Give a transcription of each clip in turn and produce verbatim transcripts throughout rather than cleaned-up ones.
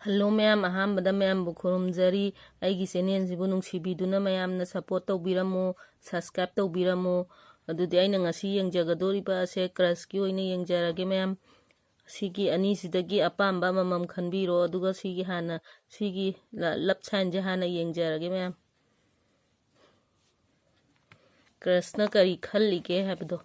Hello ꯃꯌꯥꯝ, ꯑꯍꯥꯟꯕꯗ ꯃꯌꯥꯝꯕꯨ ꯈꯨꯔꯨꯝꯖꯔꯤ꯫ ꯑꯩꯒꯤ ꯆꯦꯅꯦꯜꯁꯤꯕꯨ ꯅꯨꯡꯁꯤꯕꯤꯗꯨꯅ ꯃꯌꯥꯝꯅ ꯁꯞꯄꯣꯔꯠ ꯇꯧꯕꯤꯔꯝꯃꯨ, ꯁꯕꯁꯀ꯭ꯔꯥꯏꯕ ꯇꯧꯕꯤꯔꯝꯃꯨ꯫ ꯑꯗꯨꯗꯤ ꯑꯩꯅ ꯉꯁꯤ ꯌꯦꯡꯖꯒꯗꯣꯔꯤꯕ ꯑꯁꯦ ꯀ꯭ꯔꯁꯀꯤ ꯑꯣꯏꯅ ꯌꯦꯡꯖꯔꯒꯦ ꯃꯌꯥꯝ꯫ ꯁꯤꯒꯤ ꯑꯅꯤꯁꯤꯗꯒꯤ ꯑꯄꯥꯝꯕ ꯑꯃꯃꯝ ꯈꯟꯕꯤꯔꯣ, ꯑꯗꯨꯒ ꯁꯤꯒꯤ ꯍꯥꯟꯅ, ꯁꯤꯒꯤ ꯂ-, ꯂꯞ ꯁꯥꯏꯟꯁꯦ ꯍꯥꯟꯅ ꯌꯦꯡꯖꯔꯒꯦ ꯃꯌꯥꯝ꯫ ꯀ꯭ꯔꯁꯅ ꯀꯔꯤ ꯈꯜꯂꯤꯒꯦ ꯍꯥꯏꯕꯗꯣ꯫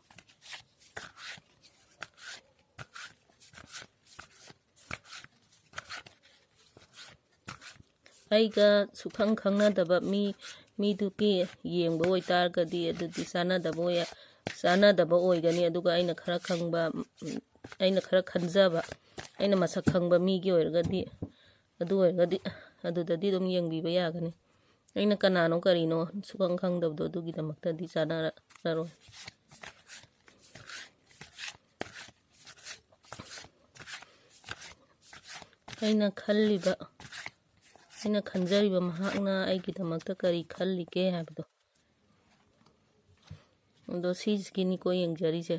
ꯑꯩꯒ ꯁꯨꯛꯈꯪ ꯈꯪꯅꯗꯕ ꯃꯤ, ꯃꯤꯗꯨꯒꯤ ꯌꯦꯡꯕ ꯑꯣꯏꯇꯥꯔꯒꯗꯤ ꯑꯗꯨꯗꯤ ꯆꯥꯟꯅꯗꯕ ꯑꯣꯏ-, ꯆꯥꯟꯅꯗꯕ ꯑꯣꯏꯒꯅꯤ꯫ ꯑꯗꯨꯒ ꯑꯩꯅ ꯈꯔ ꯈꯪꯕ, ꯎꯝ, ꯑꯩꯅ ꯈꯔ ꯈꯟꯖꯕ, ꯑꯩꯅ ꯃꯁꯛ ꯈꯪꯕ ꯃꯤꯒꯤ ꯑꯣꯏꯔꯒꯗꯤ, ꯑꯗꯨ ꯑꯣꯏꯔꯒꯗꯤ ꯑꯗꯨꯗꯗꯤ ꯑꯗꯨꯝ ꯌꯦꯡꯕꯤꯕ ꯌꯥꯒꯅꯤ꯫ ꯑꯩꯅ ꯀꯅꯥꯅꯣ ꯀꯔꯤꯅꯣ ꯁꯨꯈꯪ ꯈꯪꯗꯕꯗꯣ, ꯑꯗꯨꯒꯤꯗꯃꯛꯇꯗꯤ ꯆꯥꯟꯅꯔꯔꯣꯏ꯫ ꯑꯩꯅ ꯈꯜꯂꯤꯕ, ꯑꯩꯅ ꯈꯟꯖꯔꯤꯕ ꯃꯍꯥꯛꯅ ꯑꯩꯒꯤꯗꯃꯛꯇ ꯀꯔꯤ ꯈꯜꯂꯤꯒꯦ ꯍꯥꯏꯕꯗꯣ꯫ ꯑꯗꯣ ꯁꯤꯁꯤꯒꯤꯅꯤꯀꯣ ꯌꯦꯡꯖꯔꯤꯁꯦ꯫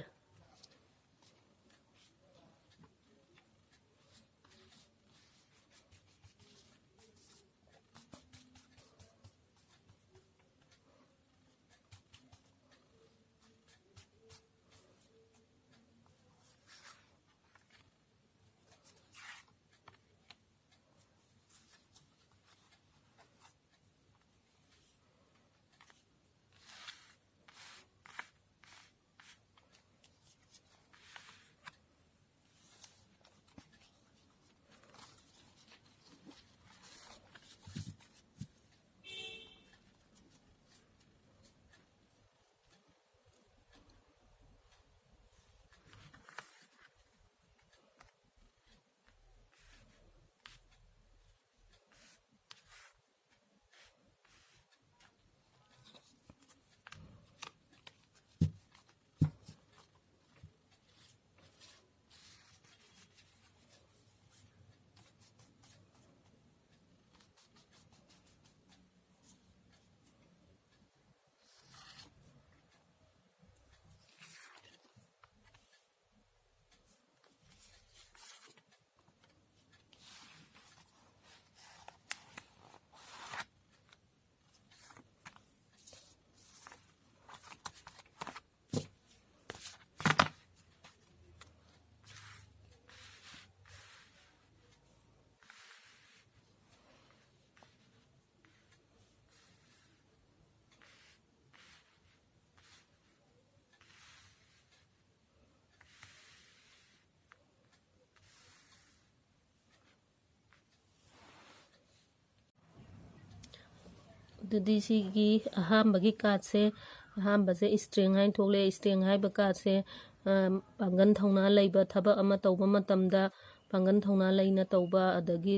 ꯑꯗꯨꯗꯤ ꯁꯤꯒꯤ ꯑꯍꯥꯟꯕꯒꯤ ꯀꯥꯔꯠꯁꯦ, ꯑꯍꯥꯟꯕꯁꯦ ꯏꯁꯇ꯭ꯔꯦꯡ ꯍꯥꯏꯅ ꯊꯣꯛꯂꯛꯑꯦ꯫ ꯏꯁꯇ꯭ꯔꯦꯡ ꯍꯥꯏꯕ ꯀꯥꯔꯠꯁꯦ, ꯑ, ꯄꯥꯡꯒꯜ ꯊꯧꯅꯥ ꯂꯩꯕ, ꯊꯕꯛ ꯑꯃ ꯇꯧꯕ ꯃꯇꯝꯗ ꯄꯥꯡꯒꯜ ꯊꯧꯅꯥ ꯂꯩꯅ ꯇꯧꯕ, ꯑꯗꯒꯤ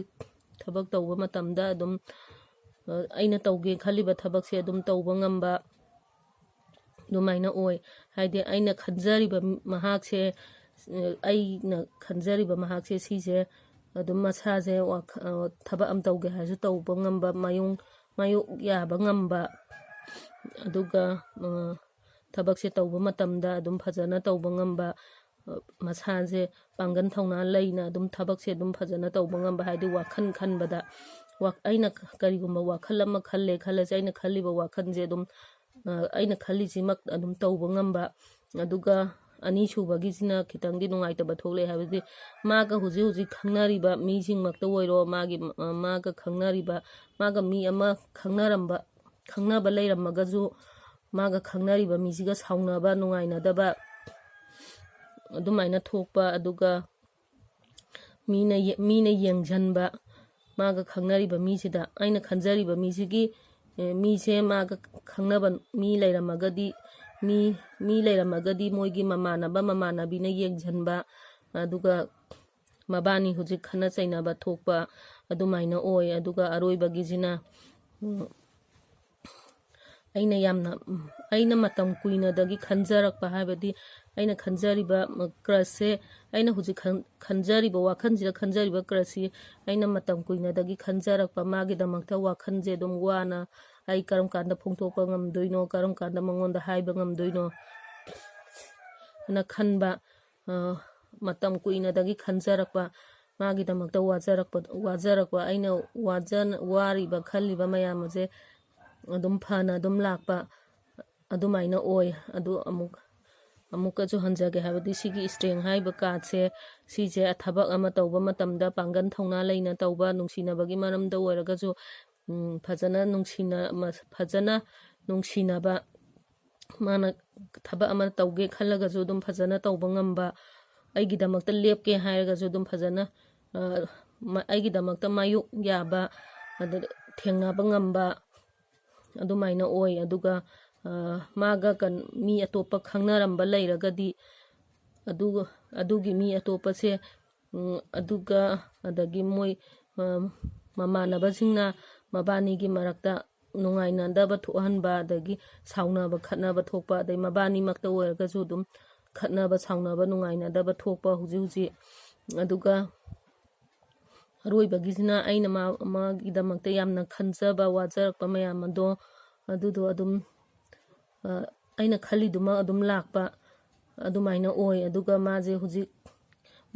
ꯊꯕꯛ ꯇꯧꯕ ꯃꯇꯝꯗ ꯑꯗꯨꯝ, ꯑ, ꯑꯩꯅ ꯇꯧꯒꯦ ꯈꯜꯂꯤꯕ ꯊꯕꯛꯁꯦ ꯑꯗꯨꯝ ꯇꯧꯕ ꯉꯝꯕ, ꯑꯗꯨꯃꯥꯏꯅ ꯑꯣꯏ꯫ ꯍꯥꯏꯗꯤ ꯑꯩꯅ ꯈꯟꯖꯔꯤꯕ ꯃꯍꯥꯛꯁꯦ, ꯑ, ꯑꯩꯅ ꯈꯟꯖꯔꯤꯕ ꯃꯍꯥꯛꯁꯦ, ꯁꯤꯁꯦ ꯑꯗꯨꯝ ꯃꯁꯥꯁꯦ ꯋꯥꯈ-, ꯑ, ꯊꯕꯛ ꯑꯃ ꯇꯧꯒꯦ ꯍꯥꯏꯔꯁꯨ ꯇꯧꯕ ꯉꯝꯕ, ꯃꯥꯌꯣꯡ-, ꯃꯥꯌꯣꯛ ꯌꯥꯕ ꯉꯝꯕ, ꯑꯗꯨꯒ, ꯑ, ꯊꯕꯛꯁꯦ ꯇꯧꯕ ꯃꯇꯝꯗ ꯑꯗꯨꯝ ꯐꯖꯅ ꯇꯧꯕ ꯉꯝꯕ, ꯑ, ꯃꯁꯥꯁꯦ ꯄꯥꯡꯒꯜ ꯊꯧꯅꯥ ꯂꯩꯅ ꯑꯗꯨꯝ ꯊꯕꯛꯁꯦ ꯑꯗꯨꯝ ꯐꯖꯅ ꯇꯧꯕ ꯉꯝꯕ, ꯍꯥꯏꯗꯤ ꯋꯥꯈꯜ ꯈꯟꯕꯗ, ꯋꯥ-, ꯑꯩꯅ ꯀꯔꯤꯒꯨꯝꯕ ꯋꯥꯈꯜ ꯑꯃ ꯈꯜꯂꯦ ꯈꯜꯂꯁꯦ, ꯑꯩꯅ ꯈꯜꯂꯤꯕ ꯋꯥꯈꯜꯁꯦ ꯑꯗꯨꯝ, ꯑ, ꯑꯩꯅ ꯈꯜꯂꯤꯁꯤꯃꯛ ꯑꯗꯨꯝ ꯇꯧꯕ ꯉꯝꯕ, ꯑꯗꯨꯒ ꯑꯅꯤꯁꯨꯕꯒꯤꯁꯤꯅ ꯈꯤꯇꯪꯗꯤ ꯅꯨꯡꯉꯥꯏꯇꯕ ꯊꯣꯛꯂꯛꯑꯦ꯫ ꯍꯥꯏꯕꯗꯤ ꯃꯥꯒ ꯍꯧꯖꯤꯛ ꯍꯧꯖꯤꯛ ꯈꯪꯅꯔꯤꯕ ꯃꯤꯁꯤꯡꯃꯛꯇ ꯑꯣꯏꯔꯣ, ꯃꯥꯒꯤ, ꯑ, ꯃꯥꯒ ꯈꯪꯅꯔꯤꯕ, ꯃꯥꯒ ꯃꯤ ꯑꯃ ꯈꯪꯅꯔꯝꯕ, ꯈꯪꯅꯕ ꯂꯩꯔꯝꯃꯒꯁꯨ, ꯃꯥꯒ ꯈꯪꯅꯔꯤꯕ ꯃꯤꯁꯤꯒ ꯁꯥꯎꯅꯕ, ꯅꯨꯡꯉꯥꯏꯅꯗꯕ ꯑꯗꯨꯃꯥꯏꯅ ꯊꯣꯛꯄ, ꯑꯗꯨꯒ ꯃꯤꯅ ꯌꯦ-, ꯃꯤꯅ ꯌꯦꯡꯁꯤꯟꯕ, ꯃꯥꯒ ꯈꯪꯅꯔꯤꯕ ꯃꯤꯁꯤꯗ꯫ ꯑꯩꯅ ꯈꯟꯖꯔꯤꯕ ꯃꯤꯁꯤꯒꯤ, ꯑꯦ, ꯃꯤꯁꯦ ꯃꯥꯒ ꯈꯪꯅꯕ ꯃꯤ ꯂꯩꯔꯝꯃꯒꯗꯤ, ꯃꯤ, ꯃꯤ ꯂꯩꯔꯝꯃꯒꯗꯤ ꯃꯣꯏꯒꯤ ꯃꯃꯥꯟꯅꯕ, ꯃꯃꯥꯟꯅꯕꯤꯅ ꯌꯦꯡꯁꯤꯟꯕ, ꯑꯗꯨꯒ ꯃꯕꯥꯅꯤ ꯍꯧꯖꯤꯛ ꯈꯠꯅ ꯆꯩꯅꯕ ꯊꯣꯛꯄ ꯑꯗꯨꯃꯥꯏꯅ ꯑꯣꯏ꯫ ꯑꯗꯨꯒ ꯑꯔꯣꯏꯕꯒꯤꯁꯤꯅ, ꯎꯝ, ꯑꯩꯅ ꯌꯥꯝꯅ, ꯎꯝ, ꯑꯩꯅ ꯃꯇꯝ ꯀꯨꯏꯅꯗꯒꯤ ꯈꯟꯖꯔꯛꯄ, ꯍꯥꯏꯕꯗꯤ ꯑꯩꯅ ꯈꯟꯖꯔꯤꯕ, ꯎꯝ, ꯀ꯭ꯔꯁꯁꯦ, ꯑꯩꯅ ꯍꯧꯖꯤꯛ ꯈꯟ-, ꯈꯟꯖꯔꯤꯕ ꯋꯥꯈꯜꯁꯤꯗ ꯈꯟꯖꯔꯤꯕ ꯀ꯭ꯔꯁꯁꯤ ꯑꯩꯅ ꯃꯇꯝ ꯀꯨꯏꯅꯗꯒꯤ ꯈꯟꯖꯔꯛꯄ, ꯃꯥꯒꯤꯗꯃꯛꯇ ꯋꯥꯈꯜꯁꯦ ꯑꯗꯨꯝ ꯋꯥꯅ, ꯑꯩ ꯀꯔꯝ ꯀꯥꯟꯗ ꯐꯣꯡꯗꯣꯛꯄ ꯉꯝꯗꯣꯏꯅꯣ, ꯀꯔꯝ ꯀꯥꯟꯗ ꯃꯉꯣꯟꯗ ꯍꯥꯏꯕ ꯉꯝꯗꯣꯏꯅꯣ ꯍꯥꯏꯅ ꯈꯟꯕ, ꯑ, ꯃꯇꯝ ꯀꯨꯏꯅꯗꯒꯤ ꯈꯟꯖꯔꯛꯄ, ꯃꯥꯒꯤꯗꯃꯛꯇ ꯋꯥꯖꯔꯛꯄ, ꯋꯥꯖꯔꯛꯄ, ꯑꯩꯅ ꯋꯥꯖ-, ꯋꯥꯔꯤꯕ, ꯈꯜꯂꯤꯕ ꯃꯌꯥꯝ ꯑꯁꯦ ꯑꯗꯨꯝ ꯐꯅ ꯑꯗꯨꯝ ꯂꯥꯛꯄ ꯑꯗꯨꯃꯥꯏꯅ ꯑꯣꯏ꯫ ꯑꯗꯨ ꯑꯃꯨꯛ, ꯑꯃꯨꯛꯀꯁꯨ ꯍꯟꯖꯒꯦ, ꯍꯥꯏꯕꯗꯤ ꯁꯤꯒꯤ ꯏꯁꯇ꯭ꯔꯦꯡ ꯍꯥꯏꯔꯤꯕ ꯀꯥꯔꯠꯁꯦ, ꯁꯤꯁꯦ ꯊꯕꯛ ꯑꯃ ꯇꯧꯕ ꯃꯇꯝꯗ ꯄꯥꯡꯒꯜ ꯊꯧꯅꯥ ꯂꯩꯅ ꯇꯧꯕ, ꯅꯨꯡꯁꯤꯅꯕꯒꯤ ꯃꯔꯝꯗ ꯑꯣꯏꯔꯒꯁꯨ, ꯎꯝ, ꯐꯖꯅ ꯅꯨꯡꯁꯤꯅ-, ꯃ-, ꯐꯖꯅ ꯅꯨꯡꯁꯤꯅꯕ, ꯃꯥꯅ ꯊꯕꯛ ꯑꯃ ꯇꯧꯒꯦ ꯈꯜꯂꯒꯁꯨ ꯑꯗꯨꯝ ꯐꯖꯅ ꯇꯧꯕ ꯉꯝꯕ, ꯑꯩꯒꯤꯗꯃꯛꯇ ꯂꯦꯞꯀꯦ ꯍꯥꯏꯔꯒꯁꯨ ꯑꯗꯨꯝ ꯐꯖꯅ, ꯑ, ꯃ-, ꯑꯩꯒꯤꯗꯃꯛꯇ ꯃꯥꯌꯣꯛ ꯌꯥꯕ, ꯑꯗ ꯊꯦꯡꯅꯕ ꯉꯝꯕ, ꯑꯗꯨꯃꯥꯏꯅ ꯑꯣꯏ꯫ ꯑꯗꯨꯒ, ꯑ, ꯃꯥꯒ ꯀꯟ-, ꯃꯤ ꯑꯇꯣꯞꯄ ꯈꯪꯅꯔꯝꯕ ꯂꯩꯔꯒꯗꯤ, ꯑꯗꯨ, ꯑꯗꯨꯒꯤ ꯃꯤ ꯑꯇꯣꯞꯄꯁꯦ, ꯎꯝ, ꯑꯗꯨꯒ ꯑꯗꯒꯤ ꯃꯣꯏ, ꯑ, ꯃꯃꯥꯟꯅꯕꯁꯤꯡꯅ ꯃꯕꯥꯅꯤꯒꯤ ꯃꯔꯛꯇ ꯅꯨꯡꯉꯥꯏꯅꯗꯕ ꯊꯣꯛꯍꯟꯕ, ꯑꯗꯒꯤ ꯁꯥꯎꯅꯕ ꯈꯠꯅꯕ ꯊꯣꯛꯄ, ꯑꯗꯩ ꯃꯕꯥꯅꯤꯃꯛꯇ ꯑꯣꯏꯔꯒꯁꯨ ꯑꯗꯨꯝ ꯈꯠꯅꯕ ꯁꯥꯎꯅꯕ ꯅꯨꯡꯉꯥꯏꯅꯗꯕ ꯊꯣꯛꯄ ꯍꯧꯖꯤꯛ ꯍꯧꯖꯤꯛ꯫ ꯑꯗꯨꯒ ꯑꯔꯣꯏꯕꯒꯤꯁꯤꯅ ꯑꯩꯅ ꯃꯥ-, ꯃꯥꯒꯤꯗꯃꯛꯇ ꯌꯥꯝꯅ ꯈꯟꯖꯕ ꯋꯥꯖꯔꯛꯄ ꯃꯌꯥꯝ ꯑꯗꯣ, ꯑꯗꯨꯗꯣ ꯑꯗꯨꯝ, ꯑ, ꯑꯩꯅ ꯈꯜꯂꯤꯗꯨꯃꯛ ꯑꯗꯨꯝ ꯂꯥꯛꯄ ꯑꯗꯨꯃꯥꯏꯅ ꯑꯣꯏ꯫ ꯑꯗꯨꯒ ꯃꯥꯁꯦ ꯍꯧꯖꯤꯛ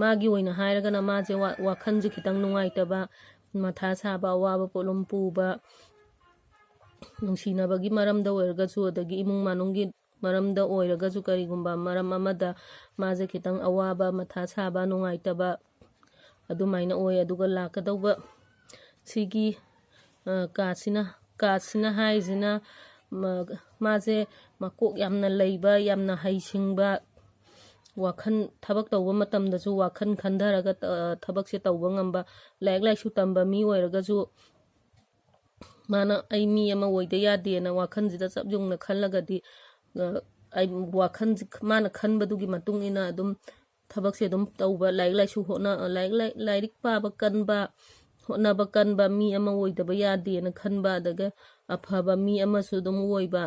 ꯃꯥꯒꯤ ꯑꯣꯏꯅ ꯍꯥꯏꯔꯒꯅ ꯃꯥꯁꯦ ꯋꯥ-, ꯋꯥꯈꯜꯁꯦ ꯈꯤꯇꯪ ꯅꯨꯡꯉꯥꯏꯇꯕ, ꯃꯊꯥ ꯁꯥꯕ, ꯑꯋꯥꯕ ꯄꯣꯠꯂꯨꯝ ꯄꯨꯕ, ꯅꯨꯡꯁꯤꯅꯕꯒꯤ ꯃꯔꯝꯗ ꯑꯣꯏꯔꯒꯁꯨ, ꯑꯗꯒꯤ ꯏꯃꯨꯡ ꯃꯅꯨꯡꯒꯤ ꯃꯔꯝꯗ ꯑꯣꯏꯔꯒꯁꯨ, ꯀꯔꯤꯒꯨꯝꯕ ꯃꯔꯝ ꯑꯃꯗ ꯃꯥꯁꯦ ꯈꯤꯇꯪ ꯑꯋꯥꯕ, ꯃꯊꯥ ꯁꯥꯕ, ꯅꯨꯡꯉꯥꯏꯇꯕ ꯑꯗꯨꯃꯥꯏꯅ ꯑꯣꯏ꯫ ꯑꯗꯨꯒ ꯂꯥꯛꯀꯗꯧꯕ ꯁꯤꯒꯤ, ꯑ, ꯀꯥꯁꯤꯅ, ꯀꯥꯁꯤꯅ ꯍꯥꯏꯔꯤꯁꯤꯅ, ꯃ-, ꯃꯥꯁꯦ ꯃꯀꯣꯛ ꯌꯥꯝꯅ ꯂꯩꯕ, ꯌꯥꯝꯅ ꯍꯩꯁꯤꯡꯕ, ꯋꯥꯈꯜ, ꯊꯕꯛ ꯇꯧꯕ ꯃꯇꯝꯗꯁꯨ ꯋꯥꯈꯜ ꯈꯟꯊꯔꯒ, ꯑ, ꯊꯕꯛꯁꯦ ꯇꯧꯕ ꯉꯝꯕ, ꯂꯥꯏꯔꯤꯛ ꯂꯥꯏꯁꯨ ꯇꯝꯕ ꯃꯤ ꯑꯣꯏꯔꯒꯁꯨ, ꯃꯥꯅ "ꯑꯩ ꯃꯤ ꯑꯃ ꯑꯣꯏꯗ ꯌꯥꯗꯦꯅ" ꯋꯥꯈꯜꯁꯤꯗ ꯆꯞ ꯌꯨꯡꯅ ꯈꯜꯂꯒꯗꯤ, ꯑ, ꯑꯩ ꯋꯥꯈꯜꯁꯤ, ꯃꯥꯅ ꯈꯟꯕꯗꯨꯒꯤ ꯃꯇꯨꯡ ꯏꯟꯅ ꯑꯗꯨꯝ ꯊꯕꯛꯁꯦ ꯑꯗꯨꯝ ꯇꯧꯕ, ꯂꯥꯏꯔꯤꯛ ꯂꯥꯏꯁꯨ ꯍꯣꯠꯅ-, ꯂꯥꯏꯔꯤꯛ ꯂꯥꯏ-, ꯂꯥꯏꯔꯤꯛ ꯄꯥꯕ ꯀꯟꯕ, ꯍꯣꯠꯅꯕ ꯀꯟꯕ ꯃꯤ ꯑꯃ ꯑꯣꯏꯗꯕ ꯌꯥꯗꯦꯅ ꯈꯟꯕ, ꯑꯗꯨꯒ ꯑꯐꯕ ꯃꯤ ꯑꯃꯁꯨ ꯑꯗꯨꯝ ꯑꯣꯏꯕ,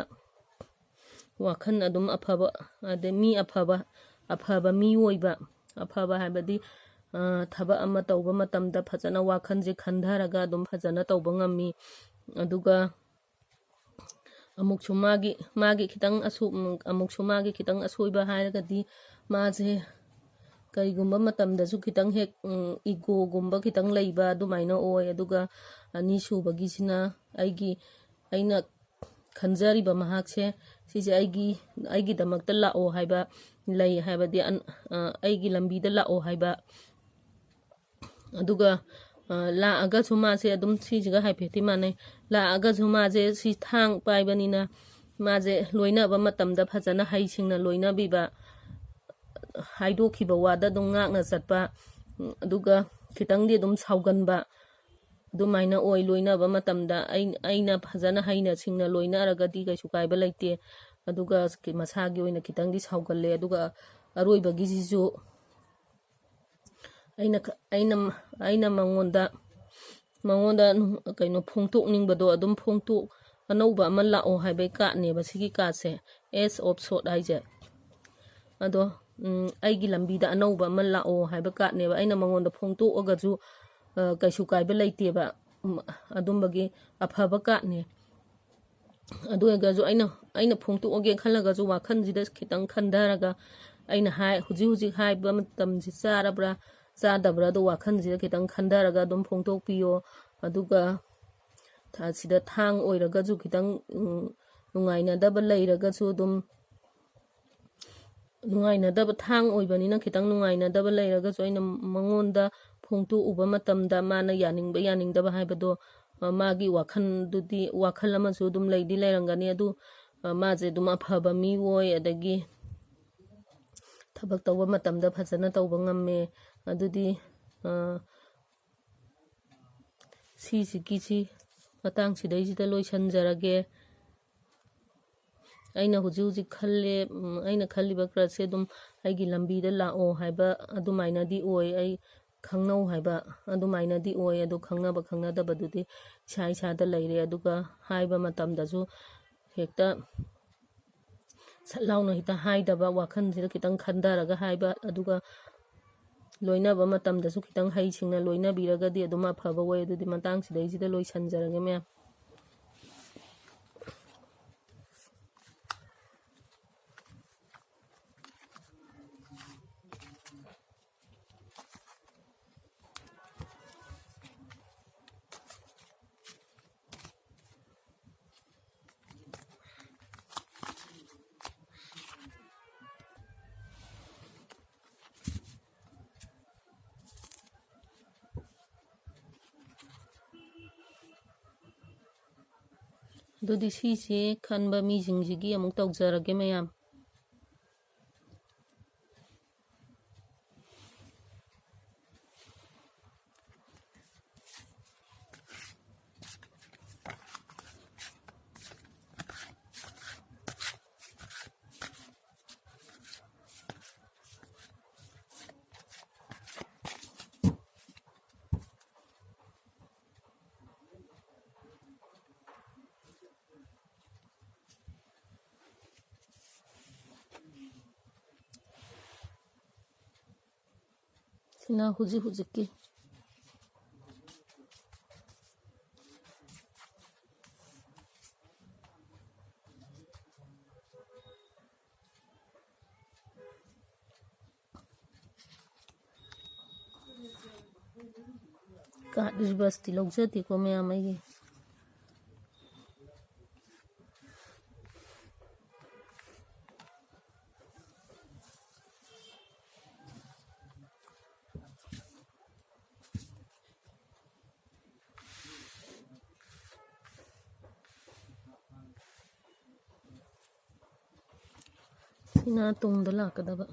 ꯋꯥꯈꯜ ꯑꯗꯨꯝ ꯑꯐꯕ, ꯑꯗꯩ ꯃꯤ ꯑꯐꯕ, ꯑꯐꯕ ꯃꯤ ꯑꯣꯏꯕ, ꯑꯐꯕ ꯍꯥꯏꯕꯗꯤ, ꯑ, ꯊꯕꯛ ꯑꯃ ꯇꯧꯕ ꯃꯇꯝꯗ ꯐꯖꯅ ꯋꯥꯈꯜꯁꯦ ꯈꯟꯊꯔꯒ ꯑꯗꯨꯝ ꯐꯖꯅ ꯇꯧꯕ ꯉꯝꯃꯤ꯫ ꯑꯗꯨꯒ ꯑꯃꯨꯛꯁꯨ ꯃꯥꯒꯤ, ꯃꯥꯒꯤ ꯈꯤꯇꯪ ꯑꯁꯣ-, ꯑꯃꯨꯛꯁꯨ ꯃꯥꯒꯤ ꯈꯤꯇꯪ ꯑꯁꯣꯏꯕ ꯍꯥꯏꯔꯒꯗꯤ, ꯃꯥꯁꯦ ꯀꯔꯤꯒꯨꯝꯕ ꯃꯇꯝꯗꯁꯨ ꯈꯤꯇꯪ ꯍꯦꯛ, ꯎꯝ, ꯏꯒꯣꯒꯨꯝꯕ ꯈꯤꯇꯪ ꯂꯩꯕ ꯑꯗꯨꯃꯥꯏꯅ ꯑꯣꯏ꯫ ꯑꯗꯨꯒ ꯑꯅꯤꯁꯨꯕꯒꯤꯁꯤꯅ ꯑꯩꯒꯤ, ꯑꯩꯅ ꯈꯟꯖꯔꯤꯕ ꯃꯍꯥꯛꯁꯦ, ꯁꯤꯁꯦ ꯑꯩꯒꯤ, ꯑꯩꯒꯤꯗꯃꯛꯇ ꯂꯥꯛꯑꯣ ꯍꯥꯏꯕ ꯂꯩ, ꯍꯥꯏꯕꯗꯤ ꯑꯟ-, ꯑ, ꯑꯩꯒꯤ ꯂꯝꯕꯤꯗ ꯂꯥꯛꯑꯣ ꯍꯥꯏꯕ꯫ ꯑꯗꯨꯒ, ꯑ, ꯂꯥꯛꯑꯒꯁꯨ ꯃꯥꯁꯦ ꯑꯗꯨꯝ ꯁꯤꯁꯤꯒ ꯍꯥꯏꯐꯦꯠꯇꯤ ꯃꯥꯟꯅꯩ꯫ ꯂꯥꯛꯑꯒꯁꯨ ꯃꯥꯁꯦ ꯁꯤ ꯊꯥꯡ ꯄꯥꯏꯕꯅꯤꯅ ꯃꯥꯁꯦ ꯂꯣꯏꯅꯕ ꯃꯇꯝꯗ ꯐꯖꯅ ꯍꯩꯁꯤꯡꯅ ꯂꯣꯏꯅꯕꯤꯕ, ꯍꯥꯏꯗꯣꯛꯈꯤꯕ ꯋꯥꯗ ꯑꯗꯨꯝ ꯉꯥꯛꯅ ꯆꯠꯄ, ꯎꯝ, ꯑꯗꯨꯒ ꯈꯤꯇꯪꯗꯤ ꯑꯗꯨꯝ ꯁꯥꯎꯒꯟꯕ, ꯑꯗꯨꯃꯥꯏꯅ ꯑꯣꯏ꯫ ꯂꯣꯏꯅꯕ ꯃꯇꯝꯗ ꯑꯩ-, ꯑꯩꯅ ꯐꯖꯅ ꯍꯩꯅ ꯁꯤꯡꯅ ꯂꯣꯏꯅꯔꯒꯗꯤ ꯀꯩꯁꯨ ꯀꯥꯏꯕ ꯂꯩꯇꯦ꯫ ꯑꯗꯨꯒ ꯃꯁꯥꯒꯤ ꯑꯣꯏꯅ ꯈꯤꯇꯪꯗꯤ ꯁꯥꯎꯒꯜꯂꯦ꯫ ꯑꯗꯨꯒ ꯑꯔꯣꯏꯕꯒꯤꯁꯤꯁꯨ ꯑꯩꯅ ꯈ-, ꯑꯩꯅ, ꯑꯩꯅ ꯃꯉꯣꯟꯗ, ꯃꯉꯣꯟꯗ ꯅꯨꯡ-, ꯀꯩꯅꯣ, ꯐꯣꯡꯗꯣꯛꯅꯤꯡꯕꯗꯣ ꯑꯗꯨꯝ ꯐꯣꯡꯗꯣꯛ-, ꯑꯅꯧꯕ ꯑꯃ ꯂꯥꯛꯑꯣ ꯍꯥꯏꯕꯩ ꯀꯥꯔꯠꯅꯦꯕ ꯁꯤꯒꯤ ꯀꯥꯔꯠꯁꯦ, Ace of Swords ꯍꯥꯏꯁꯦ꯫ ꯑꯗꯣ, ꯎꯝ, ꯑꯩꯒꯤ ꯂꯝꯕꯤꯗ ꯑꯅꯧꯕ ꯑꯃ ꯂꯥꯛꯑꯣ ꯍꯥꯏꯕ ꯀꯥꯔꯠꯅꯦꯕ꯫ ꯑꯩꯅ ꯃꯉꯣꯟꯗ ꯐꯣꯡꯗꯣꯛꯑꯒꯁꯨ, ꯑ, ꯀꯩꯁꯨ ꯀꯥꯏꯕ ꯂꯩꯇꯦꯕ꯫ ꯎꯝ, ꯑꯗꯨꯝꯕꯒꯤ ꯑꯐꯕ ꯀꯥꯔꯠꯅꯦ꯫ ꯑꯗꯨ ꯑꯣꯏꯔꯒꯁꯨ ꯑꯩꯅ, ꯑꯩꯅ ꯐꯣꯡꯗꯣꯛꯑꯒꯦ ꯈꯜꯂꯒꯁꯨ ꯋꯥꯈꯜꯁꯤꯗ ꯈꯤꯇꯪ ꯈꯟꯊꯔꯒ ꯑꯩꯅ ꯍꯥꯏ-, ꯍꯧꯖꯤꯛ ꯍꯧꯖꯤꯛ ꯍꯥꯏꯕ ꯃꯇꯝꯁꯤ ꯆꯥꯔꯕ꯭ꯔꯥ ꯆꯥꯗꯕ꯭ꯔꯥ ꯑꯗꯣ ꯋꯥꯈꯜꯁꯤꯗ ꯈꯤꯇꯪ ꯈꯟꯊꯔꯒ ꯑꯗꯨꯝ ꯐꯣꯡꯗꯣꯛꯄꯤꯌꯣ꯫ ꯑꯗꯨꯒ ꯊ-, ꯁꯤꯗ ꯊꯥꯡ ꯑꯣꯏꯔꯒꯁꯨ ꯈꯤꯇꯪ, ꯎꯝ, ꯅꯨꯡꯉꯥꯏꯅꯗꯕ ꯂꯩꯔꯒꯁꯨ ꯑꯗꯨꯝ ꯅꯨꯡꯉꯥꯏꯅꯗꯕ ꯊꯥꯡ ꯑꯣꯏꯕꯅꯤꯅ ꯈꯤꯇꯪ ꯅꯨꯡꯉꯥꯏꯅꯗꯕ ꯂꯩꯔꯒꯁꯨ ꯑꯩꯅ ꯃꯉꯣꯟꯗ ꯐꯣꯡꯗꯣꯛꯎꯕ ꯃꯇꯝꯗ ꯃꯥꯅ ꯌꯥꯅꯤꯡꯕ ꯌꯥꯅꯤꯡꯗꯕ ꯍꯥꯏꯕꯗꯣ, ꯑ, ꯃꯥꯒꯤ ꯋꯥꯈꯜꯗꯨꯗꯤ, ꯋꯥꯈꯜ ꯑꯃꯁꯨ ꯑꯗꯨꯝ ꯂꯩꯗꯤ ꯂꯩꯔꯝꯒꯅꯤ꯫ ꯑꯗꯨ, ꯑ, ꯃꯥꯁꯦ ꯑꯗꯨꯝ ꯑꯐꯕ ꯃꯤ ꯑꯣꯏ, ꯑꯗꯒꯤ ꯊꯕꯛ ꯇꯧꯕ ꯃꯇꯝꯗ ꯐꯖꯅ ꯇꯧꯕ ꯉꯝꯃꯦ꯫ ꯑꯗꯨꯗꯤ, ꯑ, ꯁꯤꯁꯤꯒꯤꯁꯤ ꯃꯇꯥꯡꯁꯤꯗꯩꯁꯤꯗ ꯂꯣꯏꯁꯤꯟꯖꯔꯒꯦ꯫ ꯑꯩꯅ ꯍꯧꯖꯤꯛ ꯍꯧꯖꯤꯛ ꯈꯜꯂꯦ, ꯎꯝ, ꯑꯩꯅ ꯈꯜꯂꯤꯕ crushꯁꯦ ꯑꯗꯨꯝ ꯑꯩꯒꯤ ꯂꯝꯕꯤꯗ ꯂꯥꯛꯑꯣ ꯍꯥꯏꯕ ꯑꯗꯨꯃꯥꯏꯅꯗꯤ ꯑꯣꯏ, ꯑꯩ ꯈꯪꯅꯧ ꯍꯥꯏꯕ ꯑꯗꯨꯃꯥꯏꯅꯗꯤ ꯑꯣꯏ꯫ ꯑꯗꯨ ꯈꯪꯅꯕ ꯈꯪꯅꯗꯕꯗꯨꯗꯤ ꯏꯁꯥ ꯏꯁꯥꯗ ꯂꯩꯔꯦ꯫ ꯑꯗꯨꯒ ꯍꯥꯏꯕ ꯃꯇꯝꯗꯁꯨ ꯍꯦꯛꯇ ꯁꯠ ꯂꯥꯎꯅ ꯍꯦꯛꯇ ꯍꯥꯏꯗꯕ, ꯋꯥꯈꯜꯁꯤꯗ ꯈꯤꯇꯪ ꯈꯟꯊꯔꯒ ꯍꯥꯏꯕ, ꯑꯗꯨꯒ ꯂꯣꯏꯅꯕ ꯃꯇꯝꯗꯁꯨ ꯈꯤꯇꯪ ꯍꯩꯁꯤꯡꯅ ꯂꯣꯏꯅꯕꯤꯔꯒꯗꯤ ꯑꯗꯨꯝ ꯑꯐꯕ ꯑꯣꯏ꯫ ꯑꯗꯨꯗꯤ ꯃꯇꯥꯡꯁꯤꯗꯩꯁꯤꯗ ꯂꯣꯏꯁꯟꯖꯔꯒꯦ ꯃꯌꯥꯝ꯫ ꯑꯗꯨꯗꯤ ꯁꯤꯁꯦ ꯈꯟꯕ ꯃꯤꯁꯤꯡꯁꯤꯒꯤ ꯑꯃꯨꯛ ꯇꯧꯖꯔꯒꯦ ꯃꯌꯥꯝ꯫ ꯁꯤꯅ ꯍꯧꯖꯤꯛ ꯍꯧꯖꯤꯛꯀꯤ꯫ ꯀꯥꯔꯠ ꯔꯤꯕꯁꯇꯤ ꯂꯧꯖꯗꯦꯀꯣ ꯃꯌꯥꯝ ꯑꯩꯒꯤ꯫ ꯁꯤꯅ ꯇꯨꯡꯗ ꯂꯥꯛꯀꯗꯕ꯫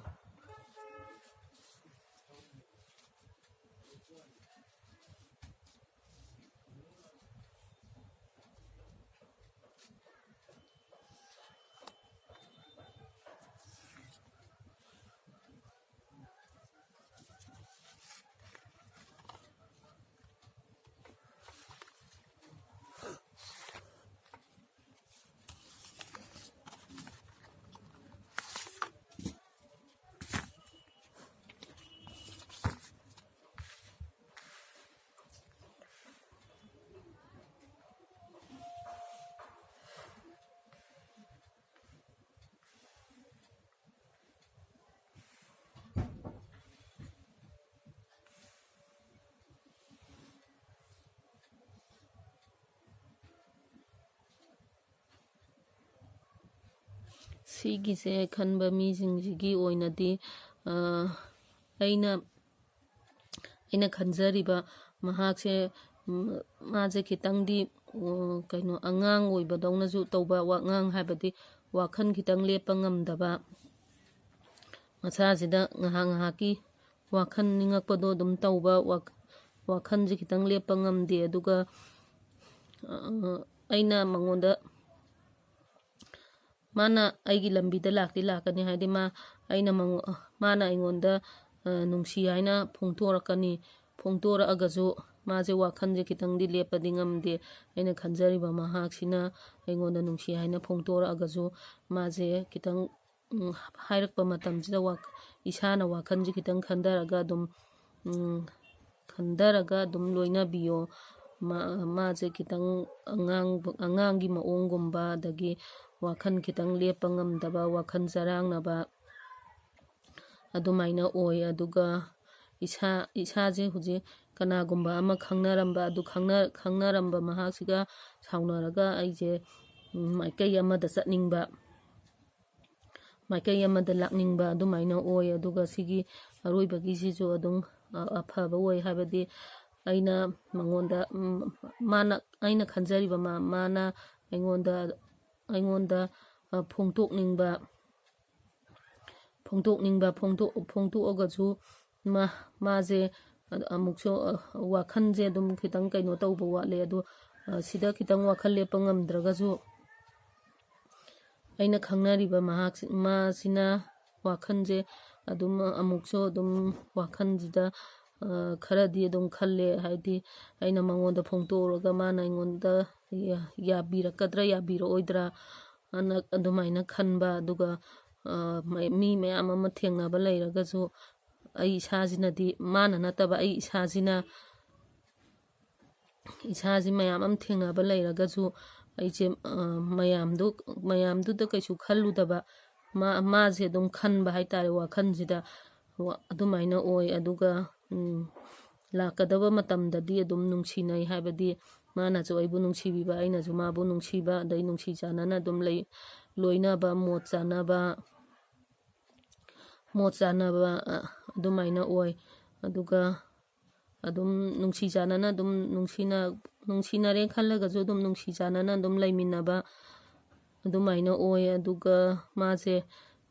ꯁꯤꯒꯤꯁꯦ ꯈꯟꯕ ꯃꯤꯁꯤꯡꯁꯤꯒꯤ ꯑꯣꯏꯅꯗꯤ, ꯑ, ꯑꯩꯅ, ꯑꯩꯅ ꯈꯟꯖꯔꯤꯕ ꯃꯍꯥꯛꯁꯦ, ꯎꯝ, ꯃꯥꯁꯦ ꯈꯤꯇꯪꯗꯤ, ꯎꯝ, ꯀꯩꯅꯣ, ꯑꯉꯥꯡ ꯑꯣꯏꯕꯗꯧꯅꯁꯨ ꯇꯧꯕ, ꯋꯥꯉꯥꯡ ꯍꯥꯏꯕꯗꯤ ꯋꯥꯈꯜ ꯈꯤꯇꯪ ꯂꯦꯞꯄ ꯉꯝꯗꯕ, ꯃꯁꯥꯁꯤꯗ ꯉꯥꯏꯍꯥꯛ ꯉꯥꯏꯍꯥꯛꯀꯤ ꯋꯥꯈꯜ ꯅꯤꯡꯉꯛꯄꯗꯣ ꯑꯗꯨꯝ ꯇꯧꯕ, ꯋꯥꯛ-, ꯋꯥꯈꯜꯁꯦ ꯈꯤꯇꯪ ꯂꯦꯞꯄ ꯉꯝꯗꯦ꯫ ꯑꯗꯨꯒ, ꯑ, ꯑꯩꯅ ꯃꯉꯣꯟꯗ, ꯃꯥꯅ ꯑꯩꯒꯤ ꯂꯝꯕꯤꯗ ꯂꯥꯛꯇꯤ ꯂꯥꯛꯀꯅꯤ, ꯍꯥꯏꯗꯤ ꯃꯥ, ꯑꯩꯅ ꯃꯉꯣ-, ꯃꯥꯅ ꯑꯩꯉꯣꯟꯗ, ꯑ, ꯅꯨꯡꯁꯤ ꯍꯥꯏꯅ ꯐꯣꯡꯗꯣꯔꯛꯀꯅꯤ꯫ ꯐꯣꯡꯗꯣꯔꯛꯑꯒꯁꯨ ꯃꯥꯁꯦ ꯋꯥꯈꯜꯁꯦ ꯈꯤꯇꯪꯗꯤ ꯂꯦꯞꯄꯗꯤ ꯉꯝꯗꯦ꯫ ꯑꯩꯅ ꯈꯟꯖꯔꯤꯕ ꯃꯍꯥꯛꯁꯤꯅ ꯑꯩꯉꯣꯟꯗ ꯅꯨꯡꯁꯤ ꯍꯥꯏꯅ ꯐꯣꯡꯗꯣꯔꯛꯑꯒꯁꯨ ꯃꯥꯁꯦ ꯈꯤꯇꯪ, ꯎꯝ, ꯍꯥꯏꯔꯛꯄ ꯃꯇꯝꯁꯤꯗ ꯋꯥꯛ-, ꯏꯁꯥꯅ ꯋꯥꯈꯜꯁꯦ ꯈꯤꯇꯪ ꯈꯟꯊꯔꯒ ꯑꯗꯨꯝ, ꯎꯝ, ꯈꯟꯊꯔꯒ ꯑꯗꯨꯝ ꯂꯣꯏꯅꯕꯤꯌꯣ꯫ ꯃꯥ-, ꯃꯥꯁꯦ ꯈꯤꯇꯪ ꯑꯉꯥꯡ, ꯑꯉꯥꯡꯒꯤ ꯃꯑꯣꯡꯒꯨꯝꯕ, ꯑꯗꯒꯤ ꯋꯥꯈꯜ ꯈꯤꯇꯪ ꯂꯦꯞꯄ ꯉꯝꯗꯕ, ꯋꯥꯈꯜ ꯆꯔꯥꯡꯅꯕ ꯑꯗꯨꯃꯥꯏꯅ ꯑꯣꯏ꯫ ꯑꯗꯨꯒ ꯏꯁꯥ, ꯏꯁꯥꯁꯦ ꯍꯧꯖꯤꯛ ꯀꯅꯥꯒꯨꯝꯕ ꯑꯃ ꯈꯪꯅꯔꯝꯕ, ꯑꯗꯨ ꯈꯪꯅ-, ꯈꯪꯅꯔꯝꯕ ꯃꯍꯥꯛꯁꯤꯒ ꯁꯥꯎꯅꯔꯒ ꯑꯩꯁꯦ, ꯎꯝ, ꯃꯥꯏꯀꯩ ꯑꯃꯗ ꯆꯠꯅꯤꯡꯕ, ꯃꯥꯏꯀꯩ ꯑꯃꯗ ꯂꯥꯛꯅꯤꯡꯕ ꯑꯗꯨꯃꯥꯏꯅ ꯑꯣꯏ꯫ ꯑꯗꯨꯒ ꯁꯤꯒꯤ ꯑꯔꯣꯏꯕꯒꯤꯁꯤꯁꯨ ꯑꯗꯨꯝ, ꯑ-, ꯑꯐꯕ ꯑꯣꯏ꯫ ꯍꯥꯏꯕꯗꯤ ꯑꯩꯅ ꯃꯉꯣꯟꯗ, ꯎꯝ, ꯃꯥꯅ, ꯑꯩꯅ ꯈꯟꯖꯔꯤꯕ ꯃꯥ-, ꯃꯥꯅ ꯑꯩꯉꯣꯟꯗ, ꯑꯩꯉꯣꯟꯗ, ꯑ, ꯐꯣꯡꯗꯣꯛꯅꯤꯡꯕ, ꯐꯣꯡꯗꯣꯛꯅꯤꯡꯕ, ꯐꯣꯡꯗꯣꯛ-, ꯐꯣꯡꯗꯣꯛꯑꯒꯁꯨ ꯃꯥ-, ꯃꯥꯁꯦ ꯑꯃꯨꯛꯁꯨ, ꯑ, ꯋꯥꯈꯜꯁꯦ ꯑꯗꯨꯝ ꯈꯤꯇꯪ ꯀꯩꯅꯣ ꯇꯧꯕ ꯋꯥꯠꯂꯦ꯫ ꯑꯗꯣ, ꯑ, ꯁꯤꯗ ꯈꯤꯇꯪ ꯋꯥꯈꯜ ꯂꯦꯞꯄ ꯉꯝꯗ꯭ꯔꯒꯁꯨ, ꯑꯩꯅ ꯈꯪꯅꯔꯤꯕ ꯃꯍꯥꯛꯁꯤ, ꯃꯥꯁꯤꯅ ꯋꯥꯈꯜꯁꯦ ꯑꯗꯨꯝ ꯑꯃꯨꯛꯁꯨ ꯑꯗꯨꯝ ꯋꯥꯈꯜꯁꯤꯗ, ꯑ, ꯈꯔꯗꯤ ꯑꯗꯨꯝ ꯈꯜꯂꯦ꯫ ꯍꯥꯏꯗꯤ ꯑꯩꯅ ꯃꯉꯣꯟꯗ ꯐꯣꯡꯗꯣꯛꯎꯔꯒ ꯃꯥꯅ ꯑꯩꯉꯣꯟꯗ ꯌꯥ-, ꯌꯥꯕꯤꯔꯛꯀꯗ꯭ꯔꯥ ꯌꯥꯕꯤꯔꯛꯑꯣꯏꯗ꯭ꯔꯥ ꯑꯅ ꯑꯗꯨꯃꯥꯏꯅ ꯈꯟꯕ꯫ ꯑꯗꯨꯒ, ꯑ, ꯃ-, ꯃꯤ ꯃꯌꯥꯝ ꯑꯃ ꯊꯦꯡꯅꯕ ꯂꯩꯔꯒꯁꯨ ꯑꯩ ꯏꯁꯥꯁꯤꯅꯗꯤ, ꯃꯥꯅ ꯅꯠꯇꯕ ꯑꯩ ꯏꯁꯥꯁꯤꯅ, ꯏꯁꯥꯁꯤ ꯃꯌꯥꯝ ꯑꯃ ꯊꯦꯡꯅꯕ ꯂꯩꯔꯒꯁꯨ ꯑꯩꯁꯦ, ꯑ, ꯃꯌꯥꯝꯗꯨ, ꯃꯌꯥꯝꯗꯨꯗ ꯀꯩꯁꯨ ꯈꯜꯂꯨꯗꯕ, ꯃꯥ-, ꯃꯥꯁꯦ ꯑꯗꯨꯝ ꯈꯟꯕ ꯍꯥꯏꯇꯥꯔꯦ ꯋꯥꯈꯜꯁꯤꯗ꯫ ꯋꯥ-, ꯑꯗꯨꯃꯥꯏꯅ ꯑꯣꯏ꯫ ꯑꯗꯨꯒ, ꯎꯝ, ꯂꯥꯛꯀꯗꯕ ꯃꯇꯝꯗꯗꯤ ꯑꯗꯨꯝ ꯅꯨꯡꯁꯤꯅꯩ꯫ ꯍꯥꯏꯕꯗꯤ ꯃꯥꯅꯁꯨ ꯑꯩꯕꯨ ꯅꯨꯡꯁꯤꯕꯤꯕ, ꯑꯩꯅꯁꯨ ꯃꯥꯕꯨ ꯅꯨꯡꯁꯤꯕ, ꯑꯗꯩ ꯅꯨꯡꯁꯤ ꯆꯥꯟꯅꯅ ꯑꯗꯨꯝ ꯂꯩ, ꯂꯣꯏꯅꯕ, ꯃꯣꯠ ꯆꯥꯟꯅꯕ, ꯃꯣꯠ ꯆꯥꯟꯅꯕ, ꯑ, ꯑꯗꯨꯃꯥꯏꯅ ꯑꯣꯏ꯫ ꯑꯗꯨꯒ ꯑꯗꯨꯝ ꯅꯨꯡꯁꯤ ꯆꯥꯟꯅꯅ ꯑꯗꯨꯝ ꯅꯨꯡꯁꯤꯅ-, ꯅꯨꯡꯁꯤꯅꯔꯦ ꯈꯜꯂꯒꯁꯨ ꯑꯗꯨꯝ ꯅꯨꯡꯁꯤ ꯆꯥꯟꯅꯅ ꯑꯗꯨꯝ ꯂꯩꯃꯤꯟꯅꯕ ꯑꯗꯨꯃꯥꯏꯅ ꯑꯣꯏ꯫ ꯑꯗꯨꯒ ꯃꯥꯁꯦ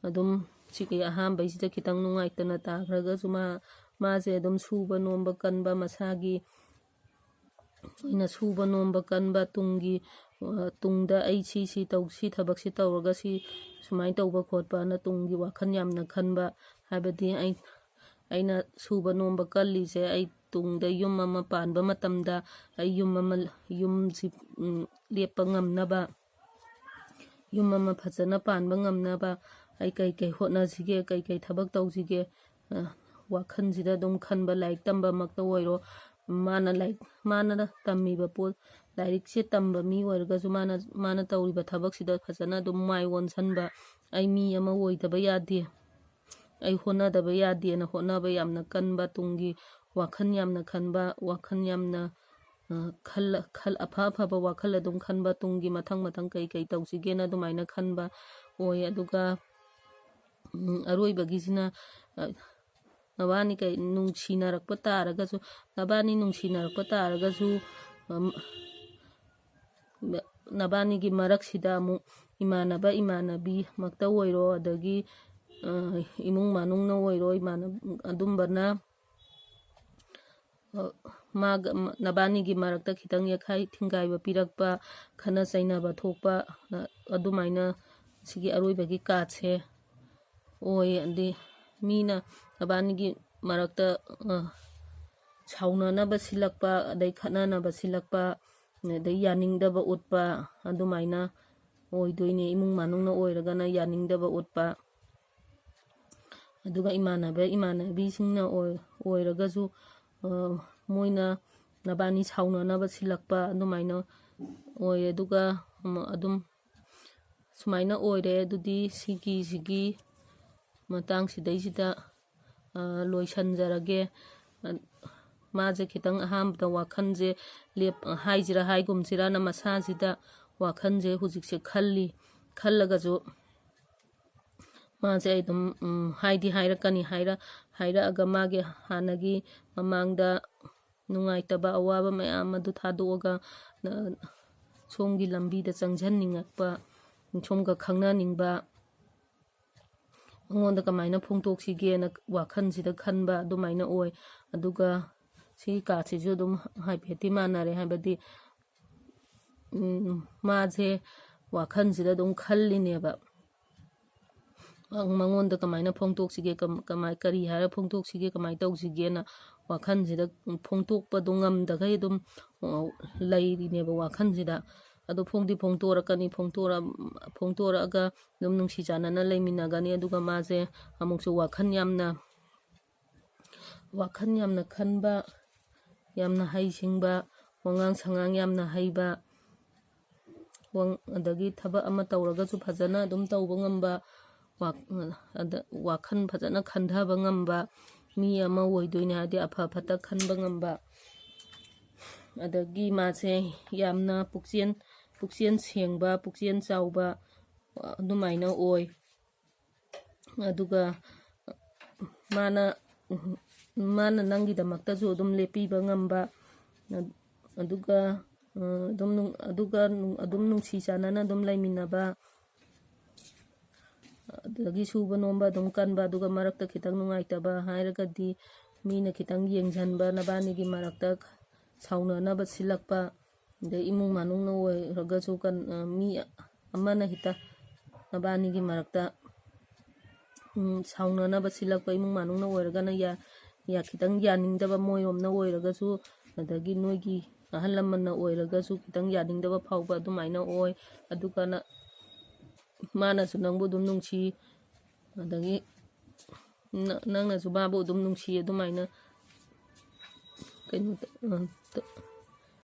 ꯑꯗꯨꯝ ꯁꯤꯒꯤ ꯑꯍꯥꯟꯕꯩꯁꯤꯗ ꯈꯤꯇꯪ ꯅꯨꯡꯉꯥꯏꯇꯅ ꯇꯥꯈ꯭ꯔꯒꯁꯨ ꯃꯥ-, ꯃꯥꯁꯦ ꯑꯗꯨꯝ ꯁꯨꯕ ꯅꯣꯝꯕ ꯀꯟꯕ, ꯃꯁꯥꯒꯤ ꯑꯣꯏꯅ ꯁꯨꯕ ꯅꯣꯝꯕ ꯀꯟꯕ, ꯇꯨꯡꯒꯤ, ꯑ, ꯇꯨꯡꯗ ꯑꯩ ꯁꯤ, ꯁꯤ ꯇꯧ-, ꯁꯤ ꯊꯕꯛꯁꯤ ꯇꯧꯔꯒ ꯁꯤ ꯁꯨꯃꯥꯏꯅ ꯇꯧꯕ ꯈꯣꯠꯄꯅ ꯇꯨꯡꯒꯤ ꯋꯥꯈꯜ ꯌꯥꯝꯅ ꯈꯟꯕ꯫ ꯍꯥꯏꯕꯗꯤ ꯑꯩ, ꯑꯩꯅ ꯁꯨꯕ ꯅꯣꯝꯕ ꯀꯜꯂꯤꯁꯦ ꯑꯩ ꯇꯨꯡꯗ ꯌꯨꯝ ꯑꯃ ꯄꯥꯟꯕ ꯃꯇꯝꯗ ꯑꯩ ꯌꯨꯝ ꯑꯃ, ꯌꯨꯝꯁꯤ, ꯎꯝ, ꯂꯦꯞꯄ ꯉꯝꯅꯕ, ꯌꯨꯝ ꯑꯃ ꯐꯖꯅ ꯄꯥꯟꯕ ꯉꯝꯅꯕ ꯑꯩ ꯀꯩ ꯀꯩ ꯍꯣꯠꯅꯁꯤꯒꯦ, ꯀꯩ ꯀꯩ ꯊꯕꯛ ꯇꯧꯁꯤꯒꯦ, ꯑ, ꯋꯥꯈꯜꯁꯤꯗ ꯑꯗꯨꯝ ꯈꯟꯕ, ꯂꯥꯏꯔꯤꯛ ꯇꯝꯕꯃꯛꯇ ꯑꯣꯏꯔꯣ, ꯃꯥꯅ ꯂꯥꯏꯔꯤꯛ, ꯃꯥꯅ ꯇꯝꯃꯤꯕ ꯄꯣꯠ, ꯂꯥꯏꯔꯤꯛꯁꯦ ꯇꯝꯕ ꯃꯤ ꯑꯣꯏꯔꯒꯁꯨ ꯃꯥꯅ, ꯃꯥꯅ ꯇꯧꯔꯤꯕ ꯊꯕꯛꯁꯤꯗ ꯐꯖꯅ ꯑꯗꯨꯝ ꯃꯥꯏ ꯑꯣꯟꯁꯤꯟꯕ, "ꯑꯩ ꯃꯤ ꯑꯃ ꯑꯣꯏꯗꯕ ꯌꯥꯗꯦ, ꯑꯩ ꯍꯣꯠꯅꯗꯕ ꯌꯥꯗꯦꯅ" ꯍꯣꯠꯅꯕ ꯌꯥꯝꯅ ꯀꯟꯕ, ꯇꯨꯡꯒꯤ ꯋꯥꯈꯜ ꯌꯥꯝꯅ ꯈꯟꯕ, ꯋꯥꯈꯜ ꯌꯥꯝꯅ, ꯑ, ꯈꯜ-, ꯈꯜ-, ꯑꯐ ꯑꯐꯕ ꯋꯥꯈꯜ ꯑꯗꯨꯝ ꯈꯟꯕ, ꯇꯨꯡꯒꯤ ꯃꯊꯪ ꯃꯊꯪ ꯀꯩ ꯀꯩ ꯇꯧꯁꯤꯒꯦꯅ ꯑꯗꯨꯃꯥꯏꯅ ꯈꯟꯕ ꯑꯣꯏ꯫ ꯑꯗꯨꯒ, ꯎꯝ, ꯑꯔꯣꯏꯕꯒꯤꯁꯤꯅ, ꯑ, ꯅꯕꯥꯅꯤ ꯀꯩ ꯅꯨꯡꯁꯤꯅꯔꯛꯄ ꯇꯥꯔꯒꯁꯨ, ꯅꯕꯥꯅꯤ ꯅꯨꯡꯁꯤꯅꯔꯛꯄ ꯇꯥꯔꯒꯁꯨ, ꯎꯝ, ꯅꯕꯥꯅꯤꯒꯤ ꯃꯔꯛꯁꯤꯗ ꯑꯃꯨꯛ ꯏꯃꯥꯟꯅꯕ ꯏꯃꯥꯟꯅꯕꯤꯃꯛꯇ ꯑꯣꯏꯔꯣ, ꯑꯗꯒꯤ, ꯑ, ꯏꯃꯨꯡ ꯃꯅꯨꯡꯅ ꯑꯣꯏꯔꯣ, ꯏꯃꯥꯟꯅ-, ꯑꯗꯨꯝꯕꯅ, ꯑ, ꯃꯥꯒ, ꯅꯕꯥꯅꯤꯒꯤ ꯃꯔꯛꯇ ꯈꯤꯇꯪ ꯌꯦꯈꯥꯏ ꯊꯤꯡꯒꯥꯏꯕ ꯄꯤꯔꯛꯄ, ꯈꯠꯅ ꯆꯩꯅꯕ ꯊꯣꯛꯄ, ꯑ, ꯑꯗꯨꯃꯥꯏꯅ ꯁꯤꯒꯤ ꯑꯔꯣꯏꯕꯒꯤ ꯀꯥꯔꯠꯁꯦ ꯑꯣꯏ꯫ ꯑꯗꯩ ꯃꯤꯅ ꯅꯕꯥꯅꯤꯒꯤ ꯃꯔꯛꯇ, ꯑ, ꯁꯥꯎꯅꯅꯕ ꯁꯤꯜꯂꯛꯄ, ꯑꯗꯩ ꯈꯠꯅꯅꯕ ꯁꯤꯜꯂꯛꯄ, ꯑꯗꯩ ꯌꯥꯅꯤꯡꯗꯕ ꯎꯠꯄ, ꯑꯗꯨꯃꯥꯏꯅ ꯑꯣꯏꯗꯣꯏꯅꯦ꯫ ꯏꯃꯨꯡ ꯃꯅꯨꯡꯅ ꯑꯣꯏꯔꯒꯅ ꯌꯥꯅꯤꯡꯗꯕ ꯎꯠꯄ, ꯑꯗꯨꯒ ꯏꯃꯥꯟꯅꯕ ꯏꯃꯥꯟꯅꯕꯤꯁꯤꯡꯅ ꯑꯣꯏ-, ꯑꯣꯏꯔꯒꯁꯨ, ꯑ, ꯃꯣꯏꯅ ꯅꯕꯥꯅꯤ ꯁꯥꯎꯅꯅꯕ ꯁꯤꯜꯂꯛꯄ ꯑꯗꯨꯃꯥꯏꯅ ꯑꯣꯏ꯫ ꯑꯗꯨꯒ, ꯎꯝ, ꯑꯗꯨꯝ ꯁꯨꯃꯥꯏꯅ ꯑꯣꯏꯔꯦ꯫ ꯑꯗꯨꯗꯤ ꯁꯤꯒꯤꯁꯤꯒꯤ ꯃꯇꯥꯡꯁꯤꯗꯩꯁꯤꯗ, ꯑ, ꯂꯣꯏꯁꯟꯖꯔꯒꯦ꯫ ꯑ, ꯃꯥꯁꯦ ꯈꯤꯇꯪ ꯑꯍꯥꯟꯕꯗ ꯋꯥꯈꯜꯁꯦ ꯂꯦꯞ-, ꯍꯥꯏꯁꯤꯔꯥ ꯍꯥꯏꯒꯨꯝꯁꯤꯔꯥꯅ ꯃꯁꯥꯁꯤꯗ ꯋꯥꯈꯜꯁꯦ ꯍꯧꯖꯤꯛꯁꯦ ꯈꯜꯂꯤ꯫ ꯈꯜꯂꯒꯁꯨ ꯃꯥꯁꯦ ꯑꯩ ꯑꯗꯨꯝ, ꯎꯝ, ꯍꯥꯏꯗꯤ ꯍꯥꯏꯔꯛꯀꯅꯤ꯫ ꯍꯥꯏꯔ-, ꯍꯥꯏꯔꯛꯑꯒ ꯃꯥꯒꯤ ꯍꯥꯟꯅꯒꯤ ꯃꯃꯥꯡꯗ ꯅꯨꯡꯉꯥꯏꯇꯕ ꯑꯋꯥꯕ ꯃꯌꯥꯝ ꯑꯗꯨ ꯊꯥꯗꯣꯛꯑꯒ, ꯑ, ꯁꯣꯝꯒꯤ ꯂꯝꯕꯤꯗ ꯆꯪꯁꯤꯟꯅꯤꯡꯉꯛꯄ, ꯁꯣꯝꯒ ꯈꯪꯅꯅꯤꯡꯕ, ꯃꯉꯣꯟꯗ ꯀꯃꯥꯏꯅ ꯐꯣꯡꯗꯣꯛꯁꯤꯒꯦꯅ ꯋꯥꯈꯜꯁꯤꯗ ꯈꯟꯕ ꯑꯗꯨꯃꯥꯏꯅ ꯑꯣꯏ꯫ ꯑꯗꯨꯒ ꯁꯤꯒꯤ ꯀꯥꯔꯠꯁꯤꯁꯨ ꯑꯗꯨꯝ ꯍꯥꯏꯐꯦꯠꯇꯤ ꯃꯥꯟꯅꯔꯦ, ꯍꯥꯏꯕꯗꯤ, ꯎꯝ, ꯃꯥꯁꯦ ꯋꯥꯈꯜꯁꯤꯗ ꯑꯗꯨꯝ ꯈꯜꯂꯤꯅꯦꯕ꯫ ꯃꯉꯣꯟꯗ ꯀꯃꯥꯏꯅ ꯐꯣꯡꯗꯣꯛꯁꯤꯒꯦ, ꯀꯝ-, ꯀꯃꯥꯏ-, ꯀꯔꯤ ꯍꯥꯏꯔ ꯐꯣꯡꯗꯣꯛꯁꯤꯒꯦ, ꯀꯃꯥꯏꯅ ꯇꯧꯁꯤꯒꯦꯅ ꯋꯥꯈꯜꯁꯤꯗ ꯐꯣꯡꯗꯣꯛꯄꯗꯣ ꯉꯝꯗꯈꯩ ꯑꯗꯨꯝ, ꯑ, ꯂꯩꯔꯤꯅꯦꯕ ꯋꯥꯈꯜꯁꯤꯗ꯫ ꯑꯗꯣ ꯐꯣꯡꯗꯤ ꯐꯣꯡꯗꯣꯔꯛꯀꯅꯤ, ꯐꯣꯡꯗꯣꯔꯛ-, ꯐꯣꯡꯗꯣꯔꯛꯑꯒ ꯑꯗꯨꯝ ꯅꯨꯡꯁꯤ ꯆꯥꯟꯅꯅ ꯂꯩꯃꯤꯟꯅꯒꯅꯤ꯫ ꯑꯗꯨꯒ ꯃꯥꯁꯦ ꯑꯃꯨꯛꯁꯨ ꯋꯥꯈꯜ ꯌꯥꯝꯅ ꯋꯥꯈꯜ ꯌꯥꯝꯅ ꯈꯟꯕ, ꯌꯥꯝꯅ ꯍꯩꯁꯤꯡꯕ, ꯋꯥꯉꯥꯡ ꯁꯉꯥꯡ ꯌꯥꯝꯅ ꯍꯩꯕ, ꯋꯥꯡ-, ꯑꯗꯒꯤ ꯊꯕꯛ ꯑꯃ ꯇꯧꯔꯒꯁꯨ ꯐꯖꯅ ꯑꯗꯨꯝ ꯇꯧꯕ ꯉꯝꯕ, ꯋꯥ-, ꯑꯗ ꯋꯥꯈꯜ ꯐꯖꯅ ꯈꯟꯊꯕ ꯉꯝꯕ ꯃꯤ ꯑꯃ ꯑꯣꯏꯗꯣꯏꯅꯦ, ꯍꯥꯏꯗꯤ ꯑꯐ ꯐꯠꯇ ꯈꯟꯕ ꯉꯝꯕ꯫ ꯑꯗꯒꯤ ꯃꯥꯁꯦ ꯌꯥꯝꯅ ꯄꯨꯛꯆꯦꯜ, ꯄꯨꯛꯆꯦꯜ ꯁꯦꯡꯕ, ꯄꯨꯛꯆꯦꯜ ꯆꯥꯎꯕ ꯑꯗꯨꯃꯥꯏꯅ ꯑꯣꯏ꯫ ꯑꯗꯨꯒ ꯃꯥꯅ, ꯃꯥꯅ ꯅꯪꯒꯤꯗꯃꯛꯇꯁꯨ ꯑꯗꯨꯝ ꯂꯦꯞꯄꯤꯕ ꯉꯝꯕ, ꯑꯗꯨꯒ, ꯑ, ꯑꯗꯨꯝ ꯅꯨꯡ-, ꯑꯗꯨꯒ ꯅꯨꯡ-, ꯑꯗꯨꯝ ꯅꯨꯡꯁꯤ ꯆꯥꯟꯅꯅ ꯑꯗꯨꯝ ꯂꯩꯃꯤꯟꯅꯕ, ꯑꯗꯒꯤ ꯁꯨꯕ ꯅꯣꯝꯕ ꯑꯗꯨꯝ ꯀꯟꯕ, ꯑꯗꯨꯒ ꯃꯔꯛꯇ ꯈꯤꯇꯪ ꯅꯨꯡꯉꯥꯏꯇꯕ ꯍꯥꯏꯔꯒꯗꯤ ꯃꯤꯅ ꯈꯤꯇꯪ ꯌꯦꯡꯁꯤꯟꯕ, ꯅꯕꯥꯅꯤꯒꯤ ꯃꯔꯛꯇ ꯁꯥꯎꯅꯅꯕ ꯁꯤꯜꯂꯛꯄ, ꯑꯗꯩ ꯏꯃꯨꯡ ꯃꯅꯨꯡꯅ ꯑꯣꯏꯔꯒꯁꯨ ꯀꯟ-, ꯑ, ꯃꯤ ꯑꯃꯅ ꯍꯦꯛꯇ ꯅꯕꯥꯅꯤꯒꯤ ꯃꯔꯛꯇ, ꯎꯝ, ꯁꯥꯎꯅꯅꯕ ꯁꯤꯜꯂꯛꯄ, ꯏꯃꯨꯡ ꯃꯅꯨꯡꯅ ꯑꯣꯏꯔꯒꯅ ꯌꯥ-, ꯌꯥ-, ꯈꯤꯇꯪ ꯌꯥꯅꯤꯡꯗꯕ ꯃꯣꯏꯔꯣꯝꯅ ꯑꯣꯏꯔꯒꯁꯨ, ꯑꯗꯒꯤ ꯅꯣꯏꯒꯤ ꯑꯍꯜ ꯂꯃꯟꯅ ꯑꯣꯏꯔꯒꯁꯨ ꯈꯤꯇꯪ ꯌꯥꯅꯤꯡꯗꯕ ꯐꯥꯎꯕ ꯑꯗꯨꯃꯥꯏꯅ ꯑꯣꯏ꯫ ꯑꯗꯨꯒ ꯅ-, ꯃꯥꯅꯁꯨ ꯅꯪꯕꯨ ꯑꯗꯨꯝ ꯅꯨꯡꯁꯤ, ꯑꯗꯒꯤ ꯅ-, ꯅꯪꯅꯁꯨ ꯃꯥꯕꯨ ꯑꯗꯨꯝ ꯅꯨꯡꯁꯤ꯫ ꯑꯗꯨꯃꯥꯏꯅ ꯀꯩꯅꯣ ꯇ-, ꯑ, ꯇ-,